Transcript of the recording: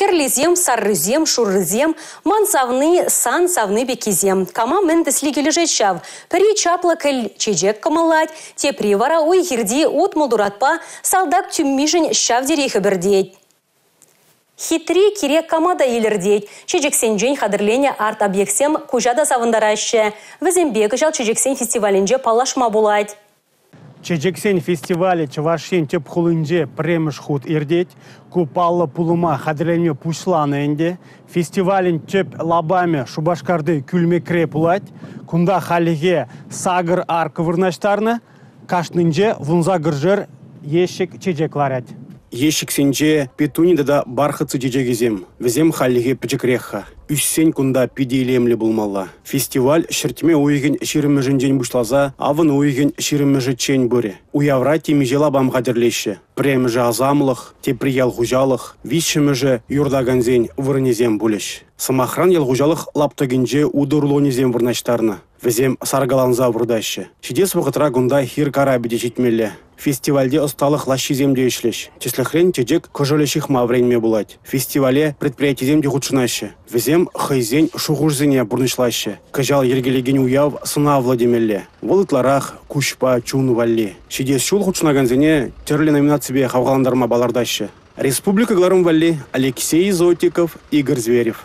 Хӗрлисем, саррисем, шуррисем, ман савни, сан савни пеккисем. Кама мӗн тӗсли килӗшет ҫав. Пӗри чаплӑ кӗл чечек кӑмӑллать, тепри вара уй-хирти 60 туратпа салтак тӳммишӗн ҫав тери хӗпӗртет. Хитри кирек кама та илӗртет. Чечексенчен хатӗрленӗ арт-объектсем куҫа та савӑнтараҫҫӗ. Вӗсемпе кӑҫал чечексен фестивалӗнче паллашма пулать. Чечексен фестивалӗ Чӑваш Ен тӗп хулинче пӗрремӗш хут иртет. Ку паллӑ пулӑма хатӗрленме пуҫланӑ ӗнтӗ. Фестивалӗн тӗп лапамӗ Шупашкарти кӳлмекре пулать. Кунта хальлӗхе 8 арка вырнаҫтарнӑ. Кашнинче 18-шер ещӗк чечек ларать. Ещӗксенче петуни тата бархатцы чечекӗсем. Вӗсем хальлӗхе пӗчӗкрех-ха. Ӳссен кунта питӗ илемлӗ пулмалла. Фестиваль ҫӗртме уйӑхӗн 20-мӗшӗнчен пуҫласа авӑн уйӑхӗн 20-мӗшӗччен пырӗ. Уявра темиҫе лапам хатӗрлеҫҫӗ. Пӗрремӗшӗ асамлӑх, тепри ял хуҫалӑх, виҫҫӗмӗшӗ юртакансен вырӑнӗсем пулӗҫ. Сӑмахран, ял хуҫалӑх лаптӑкӗнче утӑ рулонӗсем вырнаҫтарнӑ. Вӗсем саркаланса выртаҫҫӗ. Ҫитес вӑхӑтра кунта хир карапӗ те ҫитмелле. Фестивальте ӑсталӑх лаҫҫисем те ӗҫлӗҫ. Тӗслӗхрен, чечек кӑшӑлӗ ҫыхма вӗренме пулать. Фестивале предприятисем те хутшӑнаҫҫӗ. Вӗсем хӑйсен шухӑшӗсене пурнӑҫлаҫҫӗ. Кӑҫал йӗркелекен уяв сӑнавлӑ темелле. Вӑл ытларах куҫпа чун валли. Ҫитес ҫул хутшӑнакансене тӗрлӗ номинаципе хавхалантарма палӑртаҫҫӗ. Республика кӑларӑм валли Алексей Зотиков, Игорь Зверев.